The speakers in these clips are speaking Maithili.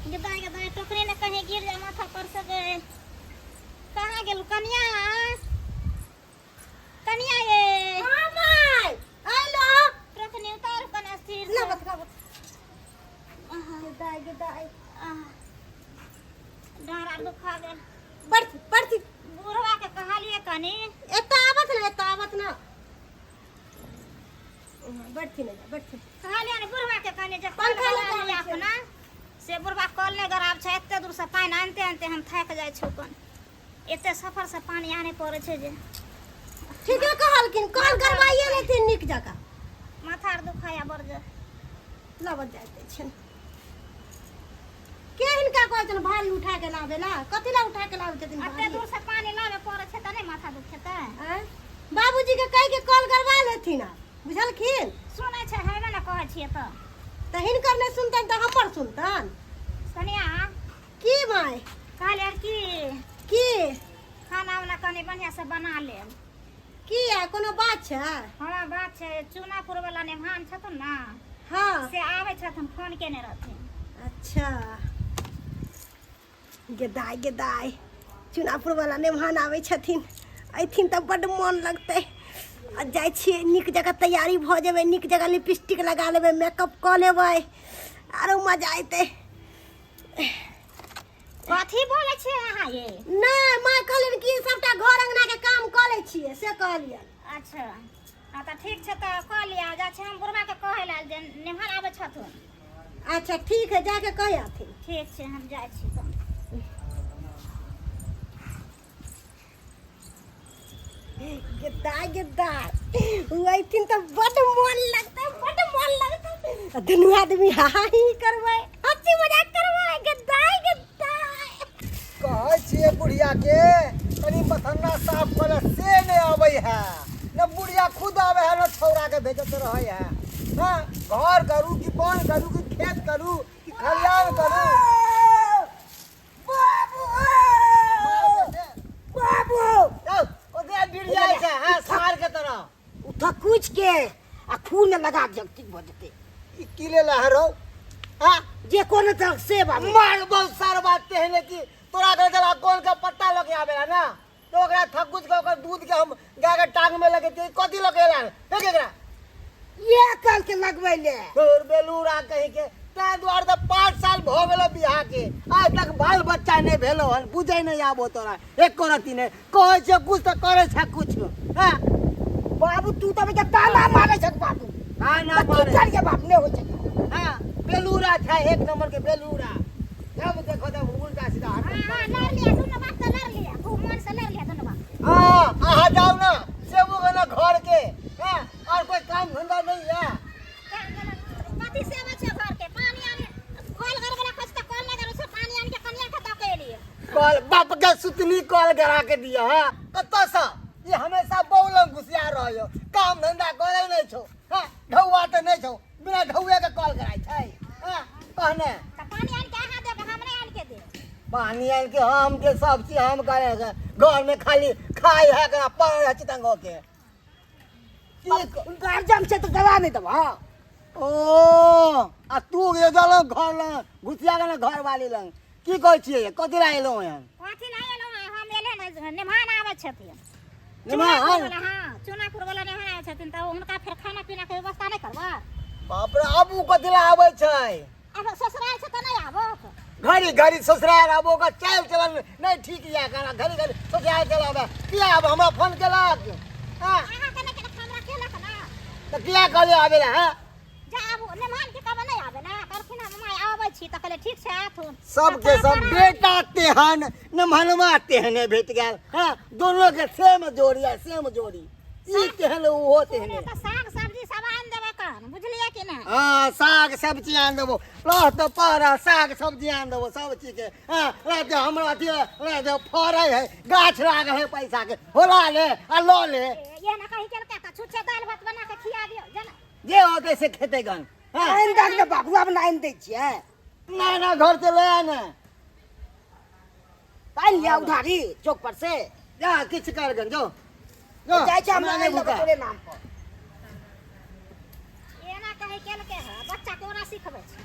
गदाय गदाय टोकरी ने कहीं गिर जाए माथा पर से गए। कहाँ गेलू कनिया? कनिया ये। हाँ my, अइलो। टोकनी उतार कने स्थिर ना से। बस ना बस। गदाय गदाय। आह, डाँड़ आर दुखा गेल। बढ़ बढ़। बुढ़वा के कहलिए कनी। एतऽ आबत ना, एतऽ आबत ना। बैठथिन एजा, बैठथिन। कहलिए ने बुढ़वा के कनी जे कल पंखा गड़ा लगा लिया छै। अपना से। बुढ़वा कल नहि गराब छै। एते दूर से पानि आनिते आनिते हम थाकि जाइ छी कन। एते सफर से पानि आने पड़ै छै जे। ठीके कहलखिन, कल गरबाइए लेथिन नीक जकाँ। माथा आर दुखाया बड़ जे। लाबत जाइत छनि। के हिनका कहै छनि भारी उठा के लाबे ला? कथी ला उठा के लाबै छथिन एते भारी? दूर से पानि लाबे पड़ै छै तऽ नहि माथा दुखेतै? आँय? बाबूजी के कहि के कल गरबा लेथिन आब, बुझलखिन? सुनै छै, हेबे ने कहै छियै तऽ। तऽ हिनकर नहि सुनतनि तऽ हमर सुनतनि? कनिया। की माय? कहलियै की की? खाना उना कनि बढ़िआँ से बना लेब। किया, कोनो बात छै? हँ, बात छै। चूनापुर वाला नेमान छथुन ने, से आबै छथुन, फोन केने रहथिन। अच्छा, गेदाय गेदाय, चुनापुर वाला नेमान आबै छथिन। अयथिन तऽ बड्ड मोन लगतै। आ जाइ छियै, नीक जकाँ तैयारी भऽ जेबै, नीक जकाँ लिपस्टिक लगा लेबै, मेकअप कऽ लेबै, आरो मजा अयतै। कथी बोलै छियै अहाँ ये? नहि माय, कहलियनि कि सबटा घर अंगना के काम कऽ लै छियै, से कहलियनि। अच्छा, हँ तऽ ठीक छै, तऽ कऽ लिअ। जाइ छी हम बुढ़बाके कहै लए जे नेमान आबै छथुन। अच्छा, ठीक है, जाके कहि आथिन। ठीक छै, हम जाइ छी तऽ। गेदाय गेदाय, ओ अयथिन तऽ बड्ड मोन लगतै, बड्ड मोन लगतै। आ दुनू आदमी हा हा ही करबै, हँसी मजाक करबै। गेदाय गेदाय। कहै छियै बुढ़िया के कनि बथन्ना साफ करे, से नहि अबै है। न बुढ़िया खुद आबै है, न छौड़ा के भेजत रहै है। हाँ, घर करू कि बन करू कि खेत करू कि खलिहान करू। बाबू, बाबू। ओ दे गिर जाइ छै। हाँ, सार के तरह। उठा कुछ के आ खून लगा के ठीक भऽ जेतै। ई की ले ला हरो? हाँ? जे कोनो तरह से बाबू। मार बहुत सार बात तेहने कि तोरा के जरा कोन के पत्ता लगे आबेला ना, तो ओकरा थकुच के ओकर दूध के हम गाय के टांग में लगेतियै। कथी लगेला? फेंक एकरा। ये कल के लगबै ले। तोर बेलूरा कहीं के। ताहि दुआरे तऽ 5 साल भऽ गेलो बियाह के, आइ तक बाल बच्चा नहि भेलो हन। बुझै नहि आबो तोरा एको रत्ती नहि। कहै छियौ कुछ तऽ करै छै कुछ। हँ बाबू, तू तऽ बेटा ताना मारै छक बाबू। ताना तऽ की मारै? करियै बाबू, नहि होइ छै। हँ, बेलूरा छै, एक नंबर के बेलूरा। जब देखो तब उल्टा सीधा हाँ हरकत हाँ करै। लड़ लिया दुनू बाप तऽ, लड़ लिया, खूब मन से लड़ लिया दुनू बाप। हाँ, अहाँ जाउ ना सेबू गना घर के। हाँ, और कोई काम धंधा नहीं है? कथी सेवा छै घर के? पानी आनि कल घर वाला खोज तऽ कल नहि करू छै। पानी आनि के कनिया के दऽ के एलियै। कल बाप के सुतनी कल गरा के दिया। हाँ, कतऽ से? ये हमेशा बौलंग घुसिया रहो, काम धंधा करे नहीं छो। हाँ, ढौआ तऽ नहीं छो, बिना ढौए के कल गराइ छै। हाँ, कहने। तऽ पानी आनि के अहाँ देब, हम नहि आनि के देब। पानी आनि के हम के सब चीज हम करे के। घर में खाली खाई है करा पर है चितंगो के की गार्जियन छै तऽ गवा नहि देबह? ओ आ तू ये जलो घर लग घुसिया के ना घर वाली लग। की कहै छियै, कथी ला एलहुँ हन? कथी ला एलहुँ हँ? हम एले ने, नेमान आबै छथिन। नेमान? चूनापुर वाला, हाँ, चूनापुर वाला नेमान आबै छथिन, तऽ हुनका फेर खाना पीना के व्यवस्था नहि करबै? बाप रे, आब उ कथी ला आबै छै? आब ससुराल छै तऽ नहि आबत? घड़ी घड़ी ससुराल आब ओकर चालि चलन नहि ठीक यऽ। कना घड़ी घड़ी ससुराल चल आबै किया? आब हमरा फोन केलक? हँ? अहाँ के नहि केलक, हमरा केलक ना। तऽ किया कहलियै आबै लए? हँ? जा, आब नेमान के कहबै नहि आबै ना? कहलखिन हम माय आबै छी, तऽ कहलियै ठीक छै, आथुन। सबके सब बेटा तेहन नमहनमा तेहने भेट गेल। हँ, दोनो के सेम जोड़ी आ सेम जोड़ी, ई तेहन ओहो तेहने। तऽ साग सब्जी सब आनि देबै कन, बुझलियै कि नहि? हाँ, साग सब्जी आनि देबो। रह तऽ पर साग सब्जी आनि देबो सब चीज के। हाँ, रह दे हमरा अथी, रह दे, फड़ै है गाछ लागल है पैसा के, होला ले आ लऽ ले। ये ना कही केलकै तऽ छुच्छे दालि भात बना के खिया दियौ जेना। जे होतै से खेतै गन। हाँ। आनि दहक ने बाबू, आब आनि दै छियै। ना ना, घर से ले आ ने। आनि लिअ उधारी चौक पर से। जा, किछु कर गन, जो जो। जाइ छै हम। हमरा आनि नहि लेबै भूखा। तोरे नाम पर। एना कही केलकै है, बच्चा के ओना सिखबै छै।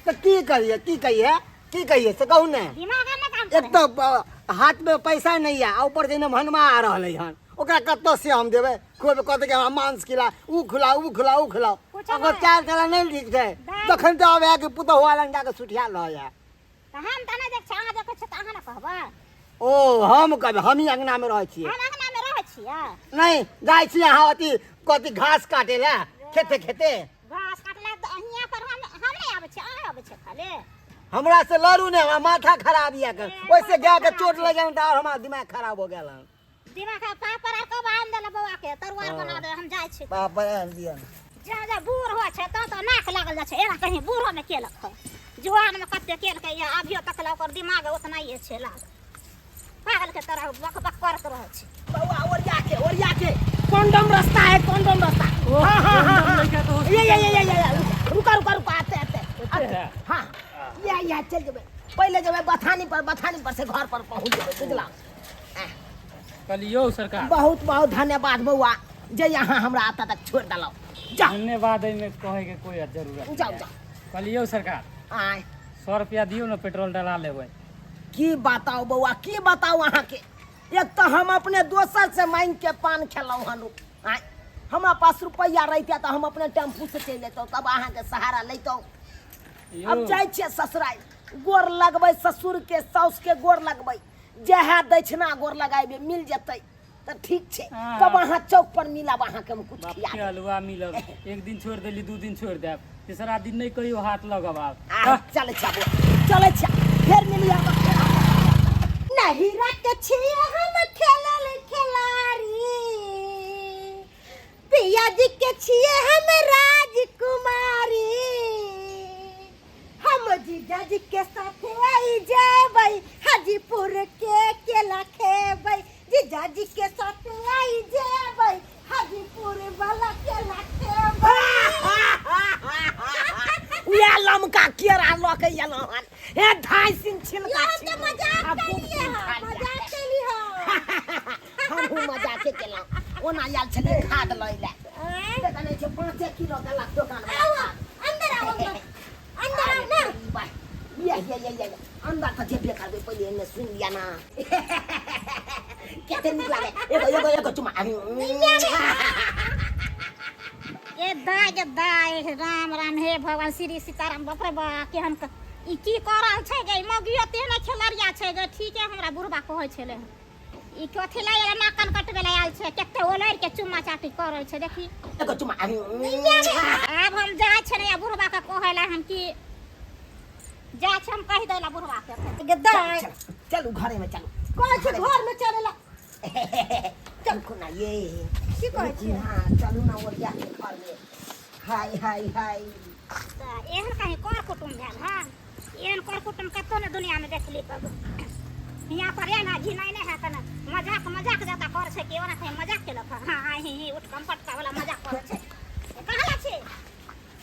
तऽ की करियै, की कहियै? की कहिए से कहू ने। दिमाग नहि काम एक करे। तऽ हाथ में पैसा नहीं है आ ऊपर से नमहनमा आ रहलै हन, ओकरा कतऽ से हम देबै? खुएबै कहतै कि हमरा मांस खिला, ऊ खिला, ऊ खिला, ऊ खिलाओ। कुछो ओकर नहि। चाल चलन नहि ठीक छै। तखन तऽ आब कि पुतहु लग जाके सुठिया रहै है। तऽ हम तऽ नहि देखै छियै, अहाँ देखै छियै तऽ अहाँ ने कहबै। ओ हम कहबै, हमही अंगना में रहै छियै। हम अंगना में रहै छियै। नहीं जाइ छी अहाँ अथी कथी घास काटे लए खेते खेते। घास काटला तऽ हियाँ पर हम नहि आबै छियै, अहाँ आबै छियै खाली। हमरा से लड़ू ने, हमरा माथा खराब यऽ एखन। ए, ओहिसे माथा गाय के खराब चोट छै। लागि गेल तऽ आओर हमरा दिमाग खराब हो गेल हन। दिमाग खराब, पापड़ आर कब आनि देलक बौआ के? तरुआ आर बना दे, हम जाइ छी। पापड़ आनि दिअ। जा जा बूढ़ होइ छै तऽ नाक लागल जाइ छै। एना कहीं बूढ़ोमे केलक हँ, जुआनमे कते केलकै या अभियो तक लए ओकर दिमाग ओतनाइए छै लागल। पागल के तरह बक बक करैत रहै छै। बौआ ओरिया के, ओरिया के कॉन्डम रास्ता है, कॉन्डम रास्ता। हाँ हाँ हाँ हाँ, ये ये ये ये ये, रुका रुका रुका, आते आते आते। हाँ या चल जेबै, पहिले जेबै बथानी पर, बथानी पर से घर पर पहुँच जेबै, बुझला? कहलियौ सरकार। बहुत बहुत धन्यवाद बौआ जे यहाँ हमरा एतऽ तक छोड़ि देलहुँ। जाउ। धन्यवाद एहिमे कहै के कोई जरूरत नहीं। जाउ है। जाउ। कहलियौ सरकार। आय। 100 रुपया दियौ ने, पेट्रोल डला लेबै। की बताउ बौआ, की बताउ अहाँके, एक तऽ हम अपने दोसर से मांगि के पान खेलहुँ हन। आँय, हमरा पास रुपैआ रहिते तऽ हम अपने टेम्पू से चलि अयतहुँ, तब अहाँके सहारा लैतहुँ। यौ। अब जाइ छियै ससुराल, गोर लगबै ससुर के, साउस के गोर लगबै, जएह दक्षिणा गोर लगाबे मिल जेतै तऽ ठीक छै। हाँ। तब अहाँ चौक पर मिलब, अहाँके हम कुछ बाप खिया के देब। हलुआ मिलब। एक दिन छोड़ि देली, 2 दिन छोड़ि देब, तेसरा दिन नहि कहियो हाथ लगब आब। आ चलै छै बौआ, चलै छै, फेर मिलियै। नहिरा के छियै हम खेलल खेलाड़ी, पिया जी के छियै हम राजकुमारी। हम जीजा जी के साथ आई जेबै, हाजीपुर के केला खेबै। जीजा जी के साथ आई जेबै, हाजीपुर वाला केला खेबै। उएह लमका केरा लऽ के एलहुँ हन, हे ढाई सिन छिलका। यो, हम तऽ मजाक आ खूब केलियै सिन हँ, खाइ मजाक केली हँ। हमहूँ मजाके केलहुँ। ओना आयल छलियै खाद लै लए। आँय? देखै नहि छै, 5 किलो देलक दोकान। आउ, अंदर आउ, अंदर अंदर आउ ना। ये ये ये ये, अंदर तऽ जेबे करबै, पहिले एन्ने सुनि लिअ ना, कते नीक लागे। एगो एगो एगो चुमा। ए दाय गे दाय, राम राम, हे भगवान श्री सीताराम, बाप रे बा, केहन ई की कऽ रहल छै गे? मौगियो तेहने खेलरिया छै गे। ठीके हमरा बुढ़बा कहै छलै, ई कथी लए आयल? नाक कान कटबै लए आयल छै? कते ओलरि के चुम्मा चाटी करै छै, देखी। एगो चुमा। आब हम जाइ छै ने बुढ़बा के कहै लए, हम की जाइ छै, हम कहि दै लए बुढ़बा के गे दाय। चलू घरे में चलू। कहै छै घर में चले ला। चलू ना ये। की कहै छियै? हाँ चलू ना ओरिया के घर में। हाय हाय हाय। तऽ एहन कहीं कर कुटुम भेल हँ? एहन कर कुटुम कतौ ने दुनिया में देखली। कब हियाँ पर एना घिनाइ नहि हैत ने? मजाक मजाक जकाँ करै छै कि ओना कहीं मजाक केलक हँ? हाँ ही ही उठकम पटका वाला मजाक करै छै। कहाँ ला छी?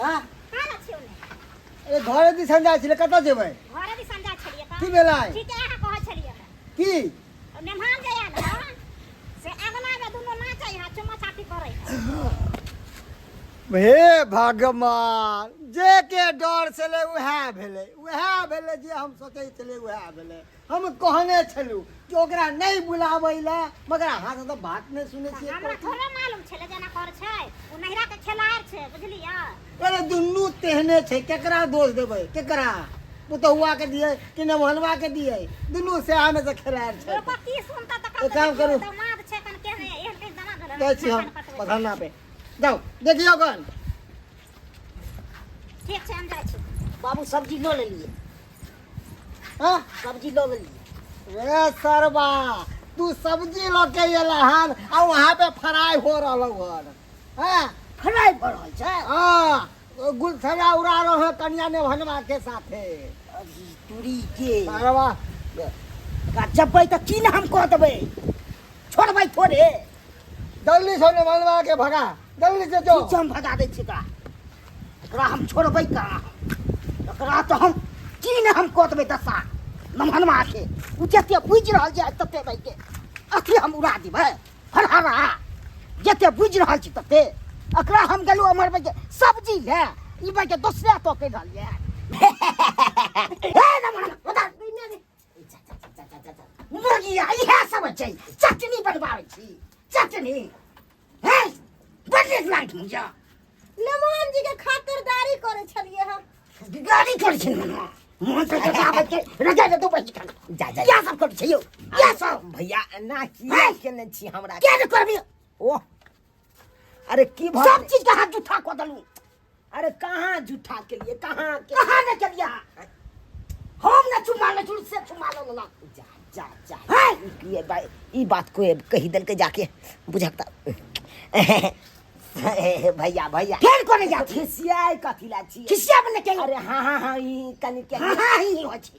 हाँ? कहाँ ला छी ओने? अरे घरे दिसन जाइ छलै, कतऽ जेबै? घरे दिसन जाइ छलियै तऽ की भेलै? ठीके अहाँ कहै छलियै। की? मेहमान जे आयल हँ से अङ्गनामे दुनू नाचै हँ, चुम्मा चाटी करै हँ। हे भगवान, जे के डर छलै उएह भेलै, उएह भेलै जे हम सोचै छलियै उएह भेलै। हम कहने छलहुँ कि ओकरा नहि बुलाबै लए, मगर अहाँ सब तऽ बात नहि सुनै तऽ छियै। हमरा थोड़े मालूम छलै जेना कर छै। ओ नैहरा के खेलाड़ छै, बुझलियै? अरे दुनू तेहने छै, केकरा दोष देबै? केकरा पुतहुआ के दियै कि नमहनवा के दियै? दुनू सएह मे से खेलाड़ छै। लोक की सुनता तऽ एक काम करू। दमाद छै कन केहन एहन कहीं दमाद भेलै? जाइ छी हम पधरना पे, जाउ देखियौ गन। ठीक छै, हम जाइ छी। बाबू सब्जी लऽ लेलियै। हाँ? सब्जी लऽ लेलियै। रे सरबा, तू सब्जी लऽ के एला हन आ वहाँ पे फ्राई हो रहल हन? हाँ? फ्राई भऽ रहल छै। हाँ, गुलछर्रा उड़ा रहो है कनिया ने भनवा के साथे। अभी तुरी के सरबा एकरा जबै तऽ की ने हम कऽ देबै, छोड़बै थोड़े। जल्दी से ने भनवा के भगा, जल्दी से जो। ठीक छै, हम भगा दै छी एकरा। एकरा हम छोड़बै कहाँ? एकरा तऽ हम की ने हम कऽ देबै दशा नमहनमा के। ओ जते बुझि रहल छै तते भाइके अथी हम उड़ा देबै हरहरा। जते बुझि रहल छी तते एकरा हम गेलहुँ अमर भाइके सब्जी लए, ई भाइके दोसरे तो कहि रहल यऽ। हे नमहन। छै चटनी बनबाबै छी चटनी हैं बड़ नीक लागत मुझे मेहमान जी के खातिरदारी करै छलियै हम गाड़ी करै छै मनमा मोन से जगाबै के रजा दे दो बही जा जा क्या सब करै छै यौ क्या सब भैया एना किया केने छी हमरा क्या ने करबी ओह अरे की भऽ सब चीज के हाथ जूठा कऽ देलू अरे कहाँ झूठा के लिए कहाँ के कहाँ ने केलिए हम ने चुमा ले छलू से चुमा लेलक जा जा जा हैं? ई ई बात को कही देलकै जाके बुझकता भैया भैया फेर कोने जा खिसियाय कथी ला छी खिसिया बने के अरे हाँ हाँ हाँ ई कनि के हाँ हाँ ही होइ छै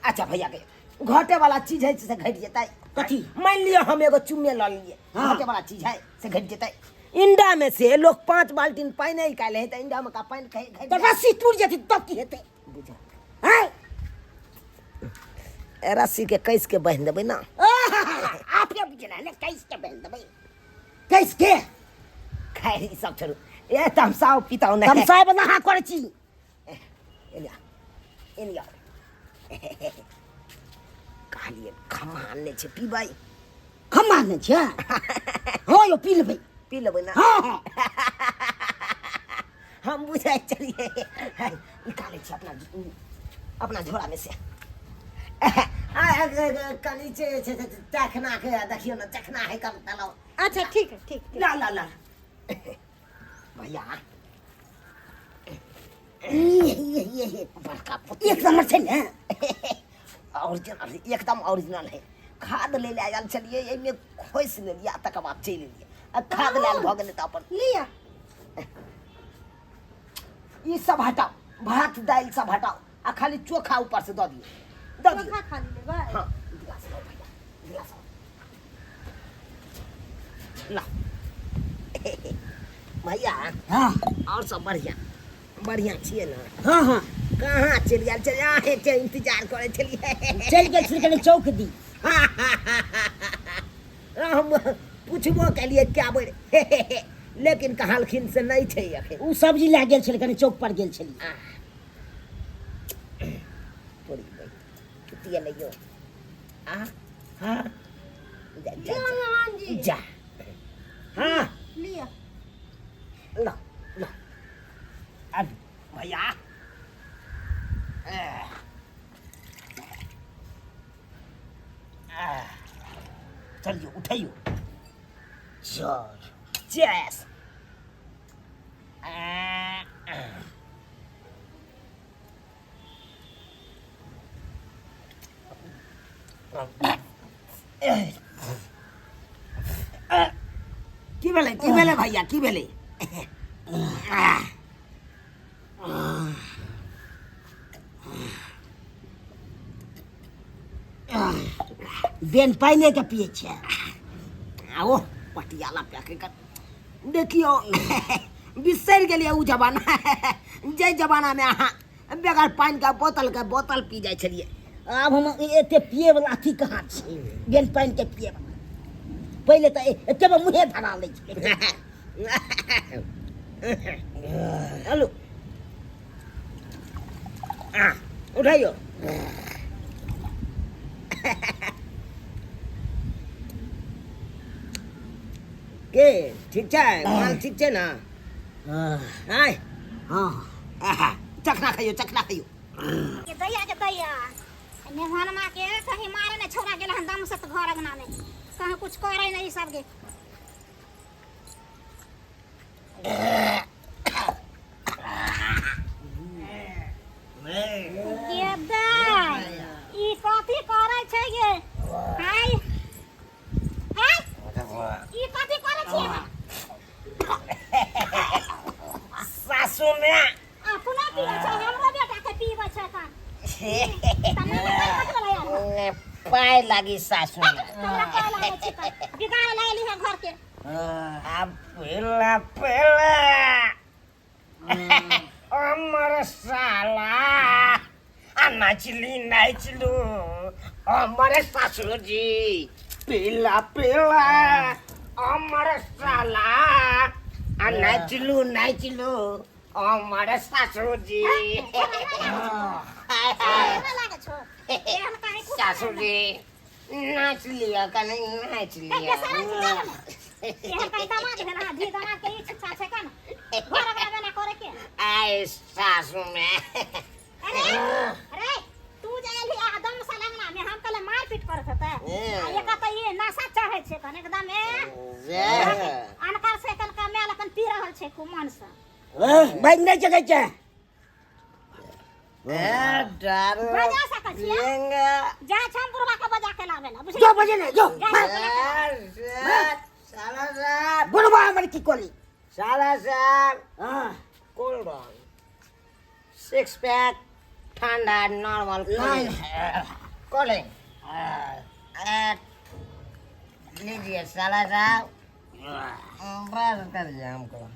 अच्छा भैया के घटे वाला चीज है से घट जेतै कथी? मान लियो हम एगो चुम्मे लऽ लिए हाँ। घटे वाला चीज है से घट जेतै इंडा में से लोग 5 बाल्टीन पानि निकाले है तऽ इंडा में का पानि घटि तऽ रस्सी टूट जेतै तब की हेतै बुझा हैं रस्सी के कस के बान्हि देबै ना आपे बुझना ने कैस के बेल देबै कैस के खैर ई सब छोड़ू ए तमसाओ पिताओ नहि तमसाय बला अहाँ करै छी एने आ एने आ कहलियै खम्मा आनने छै पीबै खम्मा आनने छै हँ यौ पी लेबै पी लेबै ना हँ हँ हम बुझाइ छलियै निकालै छी अपना अपना झोरामे से कनि चखना के देखियौ ने चखना है कम तलाव अच्छा ठीक है ठीक ला ला ला भैया ये बड़का एक नंबर छै ने ओरिजिनल एकदम ओरिजिनल है खाद ले ले आयल छलियै एहिमे खोसि लेलियै आ तकर बाद चलि एलियै आ खाद लायल भऽ गेलै तऽ अपन लिअ ई सब हटाओ भात दालि सब हटाओ आ खाली चोखा ऊपर से दऽ दियौ दऽ दियौ चोखा खाली लेबै हाँ गिलास लाओ भैया गिलास लाओ ला भैया हाँ और सब बढ़िया बढ़िया छियै ने हाँ हाँ कहाँ चलि गेल छलियै अहें के इंतजार करै छलियै चलि गेल छलै कनि चौक दी हम पुछबो केलियै कए बेर लेकिन कहलखिन से नहि छै अखन ओ सब्जी लए गेल छलै कनि चौक पर गेल छलियै तोरी भाई छुट्टी लैयो आ हाँ जा जा जा। मेहमान जी जा हाँ लिअ लो लो अब भैया चलियो उठाइयो चल चेस की भेलै की भेलै भैया की भेलै बेन पानिए के पियै छियै आओ पटियाला पैक कर देखियौ बिसरि गेलियै ओ जमाना जाहि जमानामे अहाँ बगैर पानिके बोतलके बोतल पी जाइ छलियै आब हम एते पिए वाला अथी कहाँ छी बिन पानि के पिए वाला पहिले तऽ एते बेर मुँहे धरा लै छलै हेलो उठाइयो के ठीक छै माल ठीक छै ने आय हँ आहा चखना खइयो चखना खइयो के दैया के दैया मेहमानमा के कहीं मारे ने छोड़ा गेल हन दम से तऽ घर अंगना में कहीं कुछ करे नहीं सब के गे दाइ ई कथी करै छै गे हाय हाय ई कथी करै छियै सासु में अपना पीबै छै हमरो बेटा के पीबै छै कान पाय लागी सासु में हमरा पाय लागै छै तऽ बिगाड़ लायली है घर के आब पेला पेला अमर साला आ नाचली नाचलू अमर ससुरजी पीला पीला अमर साला आ नाचलू नाचलू अमर ससुरजी लागै छौ एहन काहे सासुरजी नाच लिअ कनि नाच ए, लिअ बेसरम छी चल ने। एहन कहीं दामाद भेल अहाँ धी दामाद के ई शिक्षा छै कन घर अगरा बेना करे के आइ सासु मे अरे अरे तू जे एलही आ दम से अंगना में हम कहले मारपीट करत हेतै आ एकर तऽ ई नशा चढ़ै छै कन एकदम ए जे अनकर से कन कमायल अपन पी रहल छै खूब मन से बाजि नहि सकै छै ए दारू बजा सकै छियै पियेंगे जा छम बुढ़वा के बजा के लाबे ला बुझली जो बजे ने जो जा, ए, से, साला साहब बुढ़वा हमर की कोली साला साहब हाँ कोल्ड ड्रिंक सिक्स पैक ठंडा नॉर्मल नहीं कोल्ड ड्रिंक लीजिए साला साहब बस करिए हमको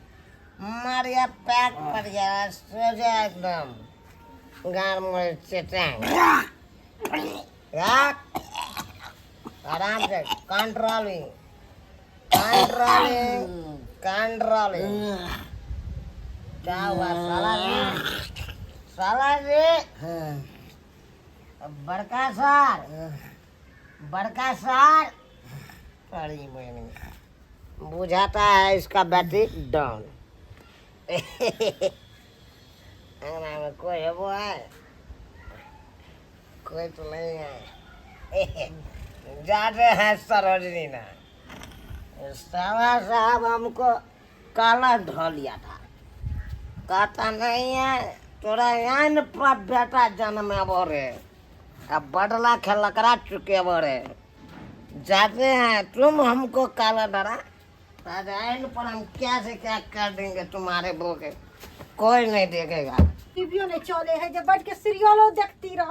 मारिया पैक पड़ गया सो जाए एकदम गार में चटांग रख आराम से कंट्रोलिंग कंट्रोलिंग कंट्रोलिंग क्या हुआ साला जी साला जी बड़का सर बड़का सर अरे बहन बुझाता है इसका बैटरी डाउन अंगना में कोई है वो है कोई तो नहीं है जाते हैं सरोजनी ना साला साहब हमको काला ढो लिया था कहता नहीं है तोरा यहाँ न पर बेटा जन्म है रे अब बदला खेलकरा चुके बड़े जाते हैं तुम हमको काला डरा राजाइन पर हम क्या से क्या कर देंगे तुम्हारे बो के कोई नहीं देखेगा टीवियो नहीं चले है जे बैठ के सीरियलो देखती रह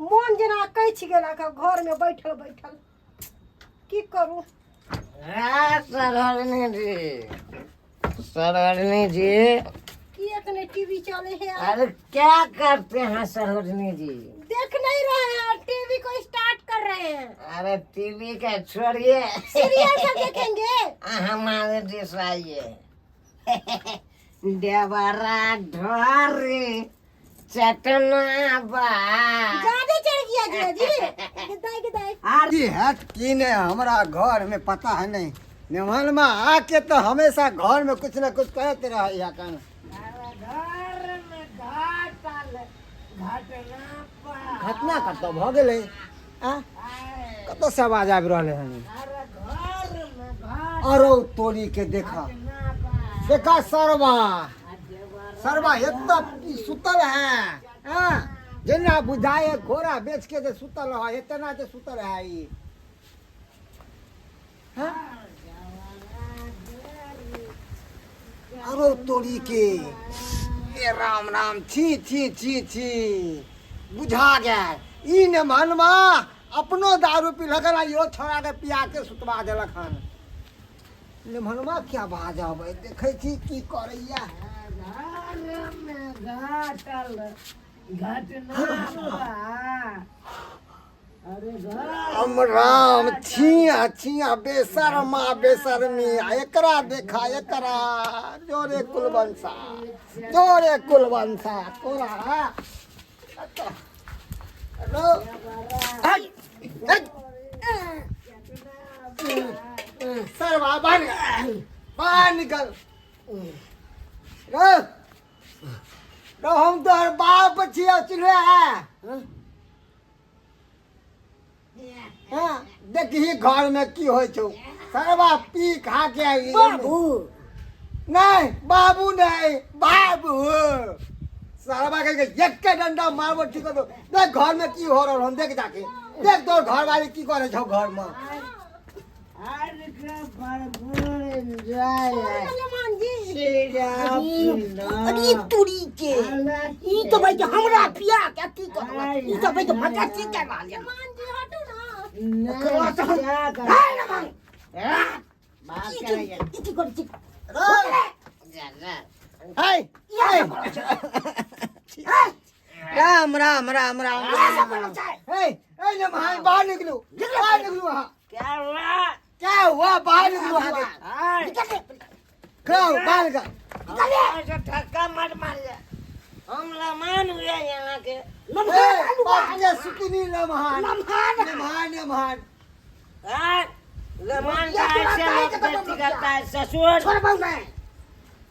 मन जेना कछि गेलक घर में बैठल बैठल की करू सरोजनी जी सरोजनी जी किएक नहीं टीवी चले है अरे क्या करते हैं सरोजनी जी देख नहीं रहे हैं टीवी को स्टार्ट कर रहे हैं अरे टीवी के छोड़िए सीरियल सब देखेंगे हमारे देश आइए देवरा ढोरी चटना बा ज्यादा चढ़ गया जिया जी गिदाई गिदाई की है की नहीं हमरा घर में पता है नहीं मेहमान में आके तो हमेशा घर में कुछ न कुछ कहते रहे या कन घटना कतऽ भऽ गेलै आ कतऽ से आवाज आबि रहलै हन अरौ तोरी के देखा देखा सरवा सरवा एतऽ सुतल है हाँ जेना बुझाए घोड़ा बेच के जे सुतल है एतना जे सुतल है ई हाँ? अरो तोरी के ए राम राम छी छी छी छी बुझा गेल ई ने मनवा अपनो दारू पीलक आ इहो छोड़ा के पिया के सुतवा देलक हन ने मनवा क्या बाज अबै देखै छी की करैया हम राम छिया छिया बेशर्मा बेशर्मी आ एकरा देखा एकरा जोरे कुलवंशा जोरे कुलवंशा तोरा रो हट, हट। सरवा बाहर निकल बाहर निकल रो रो हम तोहर बाप छियौ चिन्हले है हाँ, देखही घर में की होइ छौ सरवा पी खा के आबि गेलै। बाबू नहीं बाबू नहीं बाबू सरवा के एक डंडा मारबो ठीक हो देख घर में की हो रहल हन देख जाके देख तोर घर वाली की करे छौ घर में अरे तुरी के ई तो भाई हमरा पिया के की करब ई तो भाई मजा की कर रहल है एकरा तो हम हाय ना मांग बात ई करैया की ई की कर छी हाय इहा सब करब छै राम राम राम राम इहा सब करब छै हे ए ने महान बाहर निकलू बाहर निकलू वहाँ क्या हुआ क्या हुआ बाहर निकलू वहाँ से निकल ले खड़ा हो बाहर निकल निकल ले ऐसे धक्का मत मारिए हम लमान हुए यहाँ के। ए, बाप के सुतनी लम्हान। लम्हान। लम्हान लम्हान। हाँ, लमान या का तोरा ऐसे दाई लोग के तो बेइज्जती लम्हान। करता है ससुर। छोड़बौ नहीं।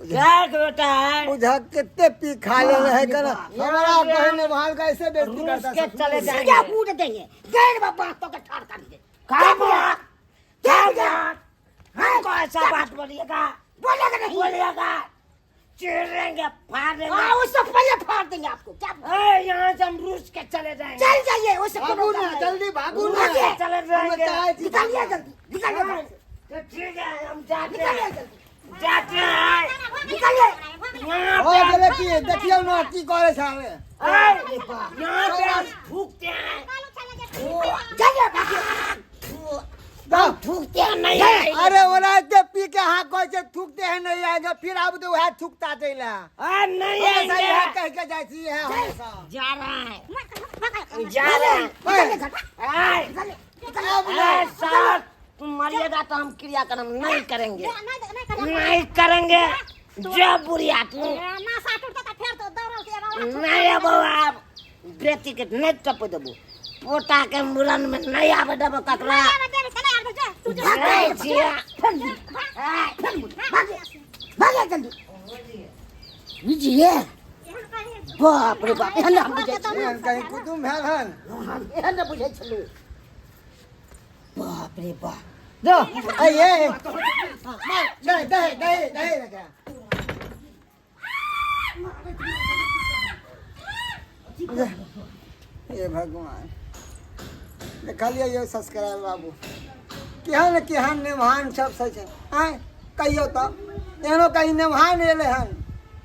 क्या बेटा है? बुझा कितने पी खा ले रहे कना हमारा कहने भाल का ऐसे बेइज्जती रूस करता के ससुर। चले सीधा जाएंगे। कूट देंगे गैर बाबा तो के ठाड़ कर दे। क्या बोला? क्या बोला? हमको ऐसा बात बोलिएगा? बोलेगा नहीं। बोलिएगा चीरेंगे फाड़ देंगे। हाँ, उससे पहले फाड़ देंगे आपको। क्या ए, यहाँ से हम रूस के चले जाएंगे। चल जाइए उससे भागू ना जल्दी भागू ना। रूस के चले जाएंगे। चाहे छी। निकालिए जल्दी, निकालिए बाहर से। तो ठीक है हम जाते निकालिए हैं, जल्दी, जाते हैं। निकालिए। यहाँ हो पे गेलै की देखियौ ना की करे छाले। ए, यहाँ पे हम थूकते हैं, जाइए भागिए। जाओ। थूकते हैं नहीं आएंगे। अरे ओना के पी के हां कहै छै थूकते हैं नहीं आएंगे, फिर आब तो वएह थूकता चलि आ। आ, नहीं हमेशा आएंगे। इएह कहि के जाइ छी इएह हमेशा। जा रहा है, जा रहे हैं। ए, ए, ए, साहब, तुम मरिएगा तो हम क्रियाक्रम नहीं करेंगे, नहीं करेंगे। जा बुढ़िया तू नहीं अब आप बेटी के नहीं टप देबो, पोता के मुरन में नहीं आबे देबो ककरा। नहीं छिया। भागिए जल्दी। बुझिए बाप रे बाप, एहन हम बुझै छलियै। एहन कहीं कुटुम भेल हन। एहन नहि बुझै छलियै। बाप रे बाप। जो ए ए दे दे दे दे रखा। हे भगवान देखलियै यौ सब्सक्राइब बाबू केहन केहन नेमहान सब छै। आँय कहियौ तऽ एहनो कहीं नेमहान एलै हन,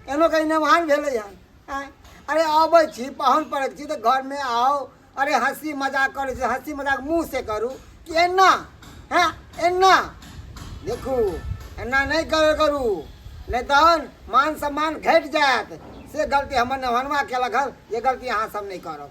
एहनो कहीं नेमहान भेलै हन। आँय अरे अबै छी पाहुन परक छी तऽ घरमे आउ, अरे हँसी मजाक करै छी, हँसी मजाक मुँहसँ करू कि एना? हँ एना देखू, एना नहि कर करू, नहि तहन मान सम्मान घटि जायत। से गलती हमर नेमहनमा केलक हन, ये गलती अहाँ सब नहि करब।